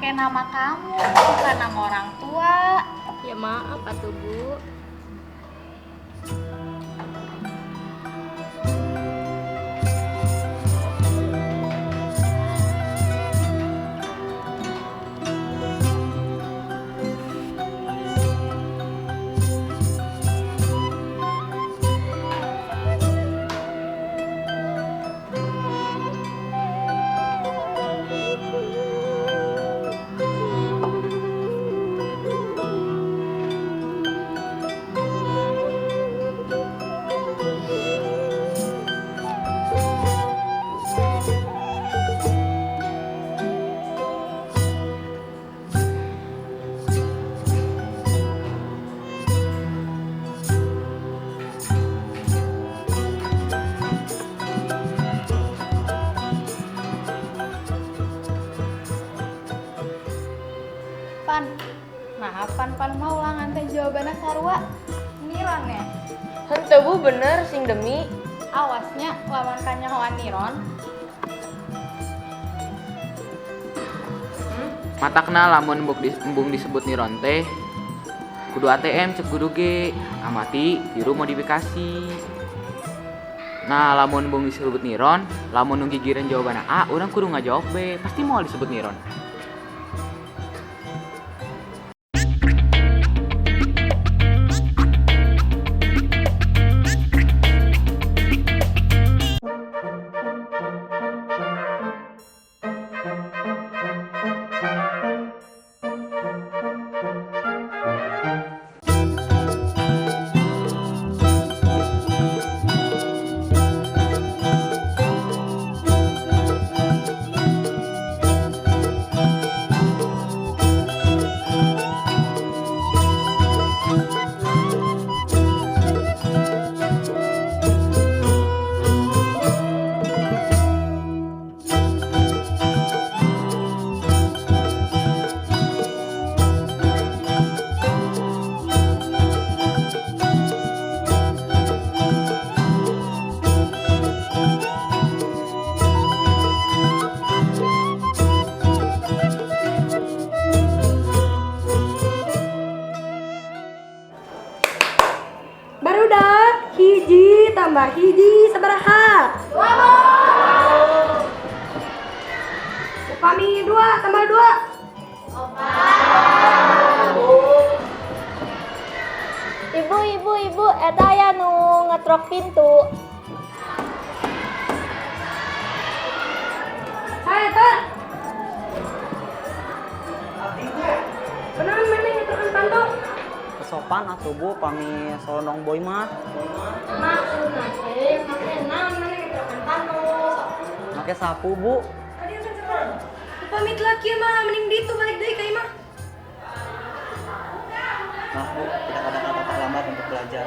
Pakai nama kamu, bukan nama orang tua. Ya maaf atuh, Bu. Pan, nah pan pan mau ulangan teh jawabannya sarua. Niron ya? Henteu Bu, bener sing demi. Awasnya lawan kanyahoan niron. Matakna lamun embung disebut niron teh kudu ATM cek guru ge, amati tiru modifikasi. Nah, lamun embung disebut niron, lamun nu gigireun jawabanna A, urang kudu ngajawab B, pasti moal disebut niron. Barudak, hiji tambah hiji sabaraha? Upami dua tambah dua. Ibu, ibu, ibu, eta aya nu ngetrok pintu. Saya eta. Beneran mana ngetrokan panto? Sopan atuh Bu, pami solondong boy mah. Maksudna teh make naon mana ngetrokan panto? Make sapu Bu. Upami laki mah mending ditu balik deui ka imah. Maaf Bu, tidak ada kata terlambat untuk belajar.